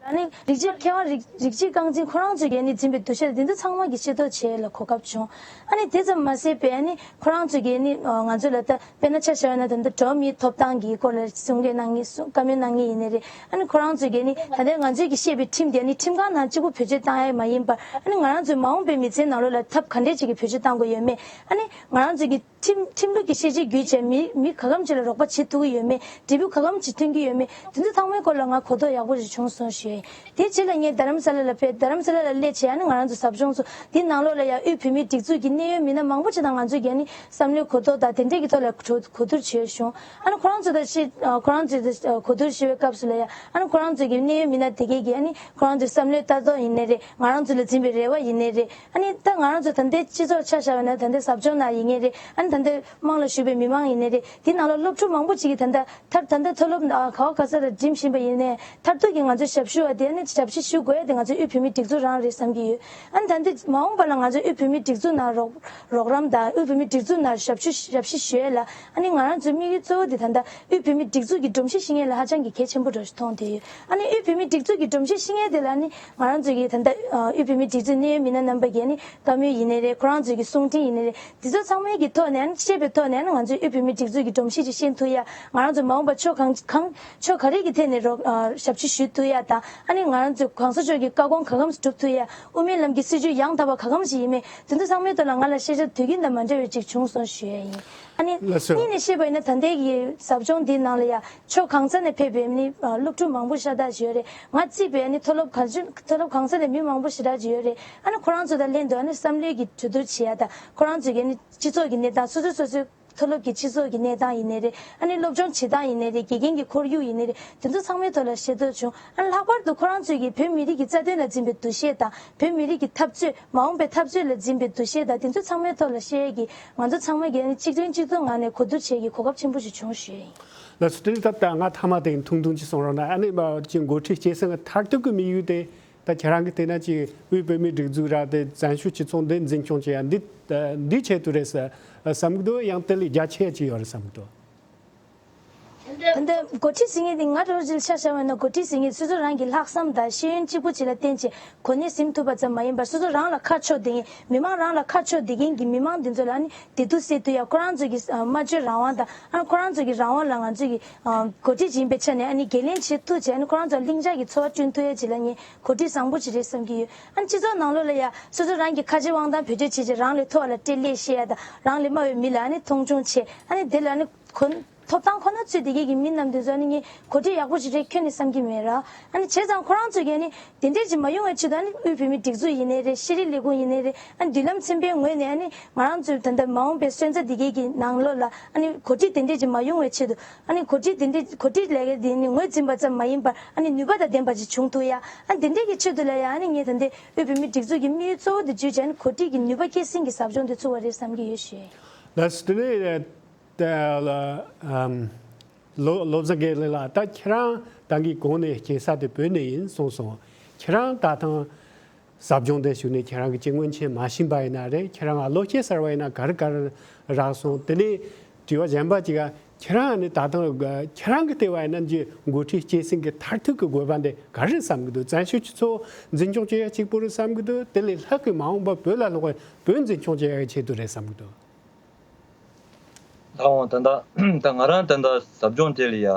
ཨ་ནི་རིགས་གཅིག་མཁས་དབང་རིགས་རིགས་གཅིག་རྐང་འཛིན་ཁོ་རང་ཚོས་ཀྱིས་ཨ་ནི་འཛིན་པའི་འདུ་ཤེས་དེ་ཚོ་ཚང་མ་གི་ཤེས་རྟོགས་བྱེད་ཡ་ལ་གོ་སྐབས་བྱུང་། ཨ་ནི་དེ་ཙམ་མ་ཟད་པའི་ཨ་ནི་ཁོ་རང་ཚོས་ཀྱིས་ཨ་ནི་ང་ཚོ་ལ་ད་དཔེར་ན་ཆ་བཞག་ན་ད་ལྟ་འགྲོ་བ་མིའི་ཐོབ་ཐང་གི་སྐོར་ལ་གསུང་སྐད་གནང་མཁན་གསུང་བཀའ་མོལ་གནང་མཁན་ཡིན་ནའི་རེད། ཨ་ནི་ཁོ་རང་ཚོས་ཀྱིས་ཨ་ནི་ད་ལྟ་ང་ཚོས་ཀྱིས་བཤད་པའི་ཁྲིམས་དེ་ཨ་ནི་ཁྲིམས་ཁང་ནང་གཅིག་པུ་བེད་སྤྱོད་བཏང་ཡ་མ་ཡིན་པར་ཨ་ནི་ང་རང་ཚོའི་མ་འོངས་པའི་མི་ཚེའི་ནང་ལོགས་ལ་ཐབས་ག་འདྲས་ཅིག་གིས་བེད་སྤྱོད་བཏང་དགོས་ཡོད་མེད། ཨ་ནི་ང་རང་ཚོས་ཀྱིས་ཁྲིམས་ཁྲིམས་ལུགས་ཀྱི་ཤེས་བྱེད་བརྒྱུད་བྱས་མི་མི་ག་གམ་ཅིག་ལ་རོགས་པ་བྱེད་ཐུབ་ཀྱི་ཡོད་མེད། འབྲས་བུ་ག་གམ་ཅིག་ཐོན་གྱི་ཡོད་མེད། དེ་ཚོ་ཚང་མའི་སྐོར་ལ་ང་གོ་རྟོགས་ཡག་པོ་ཞིག་བྱུང་སོང་ཞུ་ཡ་ཡིན། དེའི་རྗེས་ལ་ངས་རྡ་རམ་ས་ལ་ལ་ཕེབས། རྡ་རམ་ས་ལ་ལ་སླེབས་བྱས་ཨ་ནི་ང་རང་ཚོ་ཟབ་སྦྱོང་ཚོ་དེའི་ནང་ལོགས་ལ་ཡང་དབུས་བོད་མིའི་སྒྲིག་འཛུགས་ཀྱི་གནད་ཡོད་མི་སྣ་མང་པོ་ཅིག་དང་ང་ཚོས་ཀྱིས་ཨ་ནི་བསམ་བློའི་གོ་རྟོགས་དང་དེ་འདྲས་ཀྱི་ཐོག་ལ་གོ་གོ་བསྡུར་བྱས་བྱུང་། ཨ་ནི་ཁོ་རང་ཚོ་དང་ཤི་ཁོ་རང་ཚོའི་གོ་བསྡུར་ཞུ་བའི་སྐབས་སུ་ལ་ཡང་ཨ་ནི་ཁོ་རང་ཚོའི་གི་གནད་ཡོད་མི་སྣ་དེ་གས་ཀྱིས་ཨ་ནི་ཁོ་རང་ཚོའི་བསམ་བློའི་ལྟ་རྟོག་ཡིན་ནའི་རེད། ང་རང་ཚོ་ལ་འཛིན་པའི་རེ་བ་ཡིན་ནའི་རེད། ཨ་ནི་ད་ང་རང་ཚོ་ད་ལྟའི་སྤྱི་ཚོགས་ཆ་བཞག་པ་ན་ད་ལྟའི་ཟབ་སྦྱོང་ནང་ཡིན་ངེས་རེད། ཨ་ནི་ད་ལྟའི་དམངས་ལ་ཞུགས་པའི་མི་མང་ཡིན་ནའི་རེད། དེའི་ནང་ལ་སློབ་ཕྲུག་མང་པོ་ཅིག་གིས་ད་ལྟ་མཐར་ད་ལྟ་མཐོ་སློབ་ཨ་ག་བ་ག་ས་ལ་འགྲིམ་བཞིན་པ་ཡིན་ནའི་མཐར་ཐུག་གི་ང་ཚོའི་ཞབས་ཞུ་བ་དེ་ཨ་ནི་ཞབས་ཕྱི་ཞུ་དགོས་ཡ་དེ་ང་ཚོའི་དབུས་བོད་མིའི་སྒྲིག་འཛུགས་རང་རེད་བསམ་གྱི་ཡོད། ཨ་ནི་ད་ལྟ་མ་འོངས་པ་ལ་ང་ཚོའི་དབུས་བོད་མིའི་སྒྲིག་འཛུགས་ནང་རོགས་རོགས་རམ་དང་དབུས་བོད་མིའི་སྒྲིག་འཛུགས་ནང་ཞབས་ཞུ་ཞབས་ཕྱི་ཞུ་ཡ་ལ་ཨ་ནི་ང་རང་ཚོའི་དམིགས་ཡུལ་གཙོ་བོ་དེ་ད་ལྟ་དབུས་བོད་མིའི་སྒྲིག་འཛུགས་ཀྱི་སྒྲོམ་གཞི་བཤིག་ཡ་ལ་ཧ་ཅང་གི་གལ་ཆེན་པོ་འདྲ་ཞིག་མཐོང་བསྡད་ཡོད། ཨ་ནི་དབུས་བོད་མིའི་སྒྲིག་འཛུགས་ཀྱི་སྒྲོམ་གཞི་བཤིག་ཡ་དེ་ལ་ཨ་ནི་ང་རང་ཚོ་གི་ད་ལྟ་ཨ་དབུས་བོད་མིའི་སྒྲིག་འཛུགས་གནད་ཡོད་མི་སྣ་རྣམ་པ་གིས་ཨ་ནི་བཀའ་མོལ་ཡིན་ནའི་རེད། ཁོ་རང་ཚོ་གི་གསུང་འཕྲིན་ཡིན་ནའི་རེད། དེ་ཚོ་ཚང་མའི་གི་ཐོག་ནས་ཨ་ནི་བཤད་པའི་ཐོག་ནས་ཨ་ནི་ང་ཚོའི་དབུས་བོད་མིའི་སྒྲིག་འཛུགས་ཀྱི་སྒྲོམ་གཞི་ཅིག་ཤེས་ཐུབ་ཡ། ང་རང་ཚོ་མ་འོངས་པ་ཕྱོགས་གང་གང་ཕྱོགས་ག་རེ་གི་ཐད་ནས་རོགས་ཨ་ཞབས་ཕྱི་ཞུ་ཐུབ་ཡ་དང་ཨ་ནི་ང་རང་ཚོའི་གོང་ས་མཆོག་གི་བཀའ་དགོངས་ག་གམ་སྒྲུབ་ཐུབ་ཡ། དབུ་མའི་ལམ་གྱི་སྲིད་བྱུས་ཡང་དག་པ་ག་གམ་ཞིག་ཡིན་མིན་དེ་ཚོ་ཚང་མའི་ཐོག་ལ་ང་ལ་ཤེས་བྱ་དུས་རྒྱུན་དང་མ་འདྲ་བ་ཅིག་བྱུང་སོང་ཞུ་ཡ་ཡིན། ཨ་ནི་ལགས་སོ། གཉིས་ནས་བཤད་པ་ཡིན་ན་ད་ལྟའི་གི་ཟབ་སྦྱོང་འདིའི་ནང་ལ་ཡ་ཕྱོགས་གང་ས་ནས་ཕེབས་པའི་ནི་ཨ་སློབ་ཕྲུག་མང་པོ་ཤ་སྟག་ཅིག་ཡོད་རེད། ང་བརྩིས་པའི་ནི་མཐོ་སློབ་ག་ཚོད་མཐོ་སློབ་གང་ས་ནས་མི་མང་པོ་ཞེ་དྲག་ཅིག་ཡོད་རེད། ཨ་ནི་ཁོ་རང་ཚོ་དང་ལྷན་དུ་ཨ་ནི་བསམ་བློའི་གི་གྲོས་བསྡུར་བྱེད་ཡ་དང་ཁོ་རང་ཚོའི་གི་ནི་སྤྱི་ཚོགས་ཀྱི་གནས་སྟངས་སོ་སོ་སོ་སོའི་མཐོ་སློབ་ཀྱི་སྤྱི་ཚོགས་ཀྱི་གནས་སྟངས་ཡིན་ནའི་རེད། ཨ་ནི་སློབ་སྦྱོང་བྱེད་སྟངས་ཡིན་ནའི་རེད། དགེ་རྒན་གྱི་ཁོར་ཡུག་ཡིན་ནའི་རེད། དེ་ཚོ་ཚང་མའི་ཐོག་ལ་ཤེས་རྟོགས་བྱུང་། ཨ་ནི་ལྷག་པར་དུ་ཁོ་རང་ཚོས་ཀྱི་བོད་མི་རིགས་ཀྱི་རྩ་དོན་ལ་འཛིན་པའི་འདུ་ཤེས་དང་བོད་མི་རིགས་ཀྱི་འཐབ་རྩོད་མ་འོངས་པའི་འཐབ་རྩོད་ལ་འཛིན་པའི་འདུ་ཤེས་དང་དེ་ཚོ་ཚང་མའི་ཐོག་ལ་བཤད་ཡས་ཀྱི་ང་ཚོ་ཚང་མ་གིས་ཨ་ནི་གཅིག་མཐུན་གཅིག་གྱུར་ངང་ནས་གོ་བསྡུར་བྱེད་ཀྱི་གོ་སྐབས་ཆེན་པོ་ཞིག་བྱུང་ཞུ་ཡ་ཡིན། ལགས་སོ། དེ་ནི་ད་ལྟ་ང་ཐ་མ་དེ་ཐུང་ཐུང་ཅིག་གསུང་རོགས་གནང་། ཨ་ནི་མ་ཅིག་འགོ་ཁྲིད་སྐྱེད་སྲིང་གི་མཐར་ཐུག་གི་དམིགས་ཡུལ་དེ་ད་ཁྱེད་རང་གིས་བལྟས་ན་ཅིག་དབུས་བོད་མིའི་སྒྲིག་འཛུགས་ར་དེ་བཙན་བྱོལ་སྤྱི་ཚོགས་འདི་འཛིན་སྐྱོང་བྱེད་ཡ་འདི་འདི་ཆེད་དུ་རེད་བསམ་གི་འདུག་ཡང་དེ་ལས་རྒྱ་ཆེ་ཅིག་ཡོད་རེད་བསམ་གི་འདུག་ད་ལྟ་འགོ་ཁྲིད་ཟེར་མཁན་དེ་ང་རང་ཚོའི་ཆ་བཞག་པ་ན་འགོ་ཁྲིད་ཟེར་མཁན་སོ་སོ་རང་གི་ལྷག་བསམ་དང་ཤེས་ཡོན་གཅིག་པུ་ཅིག་ལ་བརྟེན་བྱས་གོ་གནས་ཟིན་ཐུབ་པ་ཙམ་མ་ཡིན་པར་སོ་སོ་རང་ལ་ཁ་ཕྱོགས་བསྡད་མཁན་མི་མང་རང་ལ་ཁ་ཕྱོགས་བསྡད་མཁན་གྱི་མི་མང་འདི་ཚོ་ལ་ནི་བདེ་སྡུག་སེལ་ཐུབ་ཡ། ཁོ་རང་ཚོ་གི་སྨྲ་བརྗོད་རང་དབང་དང་ཨ་ཁོ་རང་ཚོ་གི་རང་དབང་ལ་ང་ཚོ་གི་འགོ་ཁྲིད་ཅིག་ཡིན་པའི་ཆ་ནས་ཨ་ནི་འགན་ལེན་བྱེད་ཐུབ་བྱས་ཨ་ནི་ཁོ་རང་ཚོ་ལ་ལྷིང་འཇགས་ཀྱི་འཚོ་བ་བསྐྲུན་ཐུབ་ཡ་ཅིག་ལ་ངས་གོ་སྒྲིག་བཟང་པོ་ཅིག་རེད་བསམ་གྱི་ཡོད། ཨ་ནི་སྤྱི་ཚོགས་ནང་ལོགས་ལ་ཡ་སོ་སོ་རང་གི་ཁ་རྗེ་དབང་ཐང་བེད་སྤྱོད་བྱེད་ཅིག་རང་ལས་མཐོ་བ་ལ་སྤྲེལ་ལད་བཤད་ཡ་དང་རང་ལས་དམའ་བའི་མི་ལ་ཨ་ནི་མཐོང་ཆུང་བྱེད་ཨ་ནི་དེ་ལ་ཨ་ནི་གོ་ ཐོབ་ཐང་ཁོ་ན་ཚུད་བསྡད་མཁན་གྱི་མི་རྣམས་དེ་ཚོ་ཨ་ནི་ངས་གོ་སྒྲིག་ཡག་པོ་ཞིག་རེད་ཁྱོན་ནས་བསམ་གྱི་མེད་ར། ཨ་ནི་བྱས་ཙང་ཁོ་རང་ཚོས་ཀྱིས་ཨ་ནི་དེ་འདྲས་ཅིག་མ་ཡོང་བའི་ཆེད་དུ། ཨ་ནི་དབུས་བོད་མིའི་སྒྲིག་འཛུགས་ཡིན་ནའི་རེད། ཤེས་རིག་ལས་ཁུངས་ཡིན་ནའི་རེད། ཨ་ནི་མདུན་ལམ་ཚན་པའི་ངོས་ནས་ཨ་ནི་ང་རང་ཚོའི་ད་ལྟ་མ་འོངས་པའི་སོན་རྩ་འདི་གའི་གི་ནང་ལོགས་ལ་ཨ་ནི་གོ་སྒྲིག་དེ་འདྲས་ཅིག་མ་ཡོང་བའི་ཆེད་དུ། ཨ་ནི་གོ་སྒྲིག་དེ་འདྲས། གོ་སྒྲིག་ལས་ཀ་དེ་ནི་ངོས་འཛིན་པ་ཙམ་མ་ཡིན་པར་ཨ་ནི་ནུས་པ་དང་ལྡན་པ་ཅིག་བྱུང་ཐུབ་ཡ། ཨ་ནི་དེ་འདྲས་ཀྱི་ཆེད་དུ་ལ་ཡ་ཨ་ནི་ངས་ད་ལྟའི་དབུས་བོད་མིའི་སྒྲིག་འཛུགས་ཀྱི་དམིགས་ཡུལ་གཙོ་བོ་དེ་བརྗོད་བྱས། ཨ་ནི་གོ་སྒྲིག་གི་ནུས་པ་སྐྱེད་སྲིང་གི་ཟབ་སྦྱོང་དེ་ཚུགས་པ་རེད་བསམ་གྱི་ཡོད་ཞུ། ལགས་སོ། དེ་ནས་ད་ལ་ཨམ། བློ་བློ་བཟང་དགེ་ལེགས་ལགས། ད་ཁྱེད་རང་ད་གིན་གོང་ནས་སྐྱེས་ས་དེ་བོད་ནས་ཡིན་གསུངས་སོང་། ཁྱེད་རང་ད་ཐེངས་ཟབ་སྦྱོང་དེ་ཞུགས་ནས་ཁྱེད་རང་གི་སྤྱི་སྔོན་ཆད་མ་ཤེས་པ་ཡིན་ན་རེད། ཁྱེད་རང་ལོ་ཤས་གསར་བ་ཡིན་ན་ག་རེ་ག་རེ་རག་སོང་། དེ་ནས་དྲི་བ་གཞན་པ་ཅིག་ཁྱེད་རང་ནི་ད་ཐེངས་ཁྱེད་རང་གི་ལྟ་བ་ཡིན་ན་འདི་འགོ་ཁྲིད་སྐྱེད་སྲིང་གི་མཐར་ཐུག་གི་དགོས་པ་འདི་ག་རེ་བསམ་གི་འདུག་བཙན་བྱོལ་སྤྱི་ཚོགས་འཛིན་སྐྱོང་བྱེད་ཡ་གཅིག་པུ་རེད་བསམ་གི་འདུག་དེ་ལས་ལྷག་གི་མ་འོངས་པ་བོད་ལ་ལྷག་པའི་བོད་འཛིན་སྐྱོང་བྱེད་ཡ་གི་ཆེད་དུ་རེད་བསམ་གི་འདུག་ད་འོང་ད་ལྟ་ད་ང་རང་ད་ལྟ་ཟབ་སྦྱོང་དེ་ལ་ཡ་ཨ་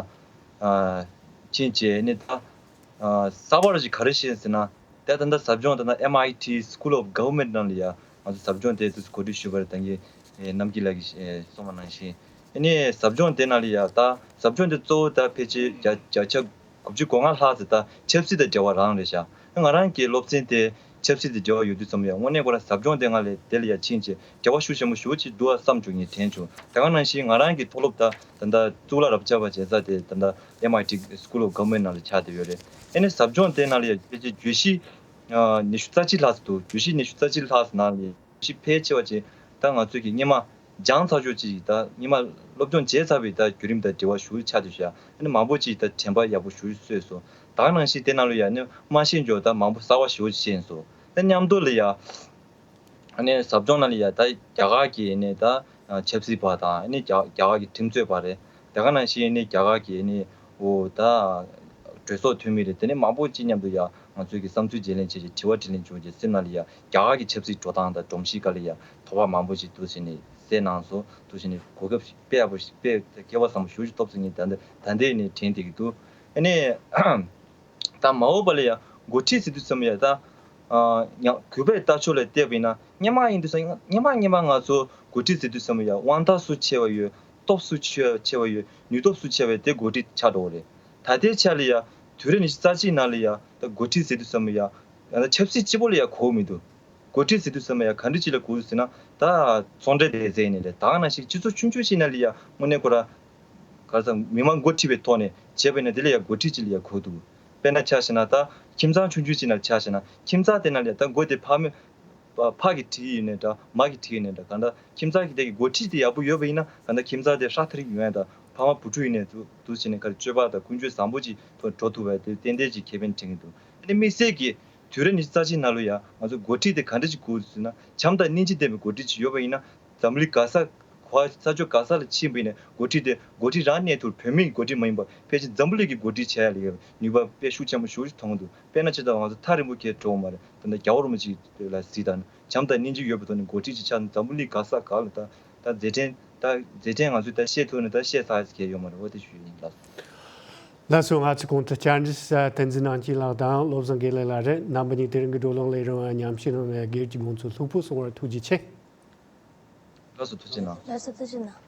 ཕྱིན་བྱས་ནི་ད་ཨ་གསར་པ་ཞིག་ག་རེ་བཤད་ཟེར་ན། ད་ད་ལྟ་ཟབ་སྦྱོང་ད་ལྟ་M I T School of Government ནང་ལ་ཡ་ང་ཚོ་ཟབ་སྦྱོང་དེ་དུས་གོ་སྒྲིག་ཞུས་པ་རེད། ད་གིན་ཨེ་རྣམ་རྒྱལ་ལགས་ཀྱིས་ཨེ་གསུངས་པ་ནང་བཞིན། ཨ་ནི་ཟབ་སྦྱོང་དེ་ནང་ལ་ཡ་ད་ཟབ་སྦྱོང་དེ་གཙོ་བོ་ད་ཕལ་ཆེར་བརྒྱ་བརྒྱ་ཆ་དགུ་བཅུ་གོ་ལྔ་ལྷག་ཙམ་ད་ཆབ་སྲིད་དང་འབྲེལ་བ་རང་རེད་ཤག་ང་རང་གི་སློབ་ཚན་དེ་ཆབ་སྲིད་དང་འབྲེལ་བ་ཡོད་དུས་ཙམ་ཡ་དངོས་གནས་ཁོ་རང་ཟབ་སྦྱོང་དེ་ང་ལ་དེ་ལ་ཡ་ཕྱིན་བྱས་འབྲེལ་བ་ཤུགས་ཆེན་པོ་ཞེ་པོ་ཅིག་འདུག་བསམ་བྱུང་། ངས་དྲན་བྱུང་། དེ་ག་ནང་བཞིན་ང་རང་གི་མཐོ་སློབ་ད་ད་ལྟ་གཙུག་ལག་རབ་བྱ་བ་བྱེད་ས་དེ་ད་ལྟ་M I T School of Government ནང་ལ་ཆགས་བསྡད་ཡོད་རེད། ཨ་ནི་ཟབ་སྦྱོང་དེ་ནང་ལ་ཡ་ཕལ་ཆེར་བརྗོད་གཞི་ཉི་ཤུ་རྩ་གཅིག་ལྷག་ཙམ་འདུག་བརྗོད་གཞི་ཉི་ཤུ་རྩ་གཅིག་ལྷག་ཙམ་ནང་ལ་ཞིག་ཕལ་ཆེ་བ་ཅིག་ད་ང་ཚོས་ཀྱི་སྔོན་མ་སྦྱངས་ཚར་ཆོག་ཅིག་ད་སྔོན་མ་སློབ་སྦྱོང་བྱས་ཚར་བའི་ད་བརྒྱུད་རིམ་དང་འབྲེལ་བ་ཞུ་ཆགས་དུས་ཤག་ཨ་ནི་མང་པོ་ཅིག་ད་དྲན་པ་ཡག་པོ་ཞུ་སོས་སོ། ད་ག་ནང་བཞིན་དེ་ནང་ལ་ཡ་ནི་མ་ཤེས་འཇོག་ད་མང་པོ་གསར་བ་ཞུ་ཤེས་སོ། ད་མཉམ་དུ་ལ་ཡ་ཨ་ནི་ཟབ་སྦྱོང་ནང་ལ་ཡ་ད་རྒྱ་གར་གྱི་ནི་ད་ཆབ་སྲིད་པ་དང་ཨ་ནི་རྒྱ་རྒྱ་གར་གྱི་ཁྲིམས་རྩོད་པ་རེད། དེ་ག་ནང་བཞིན་ནི་རྒྱ་གར་གྱི་ནི་འོ་ད་གྲོས་ཚོགས་འཐུས་མི་རེད། དེ་ནི་མང་པོ་ཅིག་མཉམ་དུ་ཡ་ང་ཚོས་ཀྱི་བསམ་ཚུལ་བརྗེ་ལེན་བྱས་ཀྱི་དྲི་བ་དྲིས་ལན་བྱུང་རྗེས་སེམས་ནང་ལ་ཡ་རྒྱ་གར་གྱི་ཆབ་སྲིད་འགྲོ་སྟངས་དང་སྒྲོམ་གཞི་སྐོར་ལ་ཡ་དོགས་པ་མང་པོ་ཅིག་འདུག་ཟེར་ནས་གསལ་གནང་སོང་། འདུག་ཟེར་ནས་གོ་སྐབས་ཤིག་དཔེ་ཡག་པོ་ཞིག་དཔེ་སྐལ་བ་བཟང་པོ་ཞེ་པོ་ཅིག་ཐོབ་ཟེར་ནས་ད་ལྟ་ད་ལྟའི་ནས་དྲན་བསྡད་ཀྱི་འདུག་ཨ་ནི་ད་མ་འོངས་པ་ལ་ཡ་འགོ་ཁྲིད་ཟེར་དུས་ཙམ་ཡ་ད་ཨ་ཉ་གུས་པའི་ལྟ་ཕྱོགས་ལ་བལྟས་པ་ཡིན་ན་སྔོན་མ་ཡིན་དུས་ཙམ་སྔོན་མ་སྔོན་མ་ང་ཚོ་འགོ་ཁྲིད་ཟེར་དུས་ཙམ་ཡ་དབང་ཐང་སུ་ཆེ་བ་ཡོད། སྟོབས་སུ་ཆེ་ཆེ་བ་ཡོད། ནུས་སྟོབས་སུ་ཆེ་བས་དེ་འགོ་ཁྲིད་ཆགས་འགྲོ་བ་རེད། ད་ལྟའི་ཆ་ལ་ཡ་དུས་རབས་ཉི་ཤུ་རྩ་གཅིག་ནང་ལ་ཡ་ད་འགོ་ཁྲིད་ཟེར་དུས་ཙམ་ཡ་ཡང་ན་ཆབ་སྲིད་སྤྱི་པོ་ལ་ཡ་གོ་མི་འདུག་འགོ་ཁྲིད་ཟེར་དུས་ཙམ་ཡ་ག་འདྲ་ཅིག་ལ་གོ་འདུག་ཟེར་ན། ད་ཚོང་འབྲེལ་སྡེ་ཚན་ཡིན་ནའི་རེད། ད་ག་ནང་བཞིན་སྤྱི་ཚོགས་ཆུང་ཆུང་ཞིག་ནང་ལ་ཡ་དངོས་གནས་ཁོ་ར་ག་རེ་ཟེར་མི་མང་འགོ་ཁྲིད་པའི་ཐོག་ནས་བྱས་པ་ཡིན་ན་དེ་ལ་ཡ་འགོ་ཁྲིད་ཅིག་ལ་ཡ་གོ་འདུག་དཔེར་ན་ཆ་བཞག་ན་ད་ཁྱིམ་ཚང་ཆུང་ཆུང་ཞིག་ནང་ཆ་བཞག་ན་ཁྱིམ་ཚང་དེ་ནང་ལ་ཡ་ད་འགོ་དེ་ཕ་མ་ཕ་གིས་ཁྲིད་ཀྱི་ཡིན་ནའི་འདྲ། མ་གིས་ཁྲིད་ཀྱི་ཡིན་ནའི་འདྲ། གང་ལྟར་ཁྱིམ་ཚང་གི་དེ་གི་འགོ་ཁྲིད་དེ་ཡག་པོ་ཡོད་པ་ཡིན་ན་གང་ལྟར་ཁྱིམ་ཚང་དེ་ཧྲག་ཐག་རིང་ཡོང་ཡ་དང་། ཕ་མ་བུ་ཕྲུག་ཡིན་ནའི་འདུག་འདུག་བྱས་ནས་ག་རེ་སྤྱོད་པ་དང་ཀུན་སྤྱོད་བཟང་པོ་ཅིག་ཐོག་འགྲོ་ཐུབ་པ་དེ་ཏན་ཏན་ཅིག་ཁེ་ཕན་འཕྲད་ཀྱི་འདུག་ཨ་ནི་དམིགས་བསལ་གྱི་དུས་རབས་ཉི་ཤུ་རྩ་གཅིག་ནང་ལ་ཡ་ང་ཚོ་འགོ་ཁྲིད་དེ་ག་འདྲ་ཅིག་དགོས་ཟེར་ན། བྱམས་དང་སྙིང་རྗེ་ལྡན་པའི་འགོ་ཁྲིད་ཅིག་ཡོད་པ་ཡིན་ན། འཛམ་བུ་གླིང་ག་ས་ག་ས་ཕྱོགས་ག་ས་ལ་ཕྱིན་པ་ཡིན་ནའི་འགོ་ཁྲིད་དེ་འགོ་ཁྲིད་རང་གནས་ཐུབ། བོད་མིའི་འགོ་ཁྲིད་མ་ཡིན་པར་ཕལ་ཆེར་འཛམ་བུ་གླིང་གི་འགོ་ཁྲིད་བྱེད་ཡ་ལ་ཡ་ནུས་པ་དཔེ་ཤུགས་ཆེན་པོ་ཞེ་པོ་ཅིག་མཐོང་གི་འདུག་དཔེར་ན་ཆ་བཞག་ང་ཚོ་ཐག་རིང་པོ་གས་འགྲོ་འོང་མ་རེད། ད་ལྟ་རྒྱལ་བ་རིན་པོ་ཆེ་ལ་གཟིགས་དང་། བྱམས་དང་སྙིང་རྗེ་ཡོད་པའི་ཐོག་ནས་འགོ་ཁྲིད་ཅིག་ཆགས་ན་འཛམ་བུ་གླིང་ག་ས་ག་ལ་ད་ད་མཛད་འཕྲིན་ད་མཛད་འཕྲིན་ང་ཚོས་ད་བཤད་ཐུབ་ནས་ད་བཤད་ཚར་ཡ་ཡོད་མ་རེད། འོ་དེ་ཞུ་ཡ་ཡིན། ལགས་སོ། ལགས་སོ། ང་ཚོའི་གོང་དུ་བཅར་འདྲི་ཞུ་ས་བསྟན་འཛིན་རྣམ་རྒྱལ་ལགས་དང་བློ་བཟང་དགེ་ལེགས་ལགས་རེད། རྣམ་པ་གཉིས་དེ་རིང་གི་བགྲོ་གླེང་ལས་རིམ་ལ་མཉམ་ཞུགས་གནང་བའི་སྒེར་གྱི་དགོངས་ཚུལ་ལྷུག་པོ་གསུང་བར་ཐུགས་རྗེ་ཆེ། ལགས་སོ། ཐུགས་རྗེ་གནང་། ལགས་སོ། ཐུགས་རྗེ་གནང་།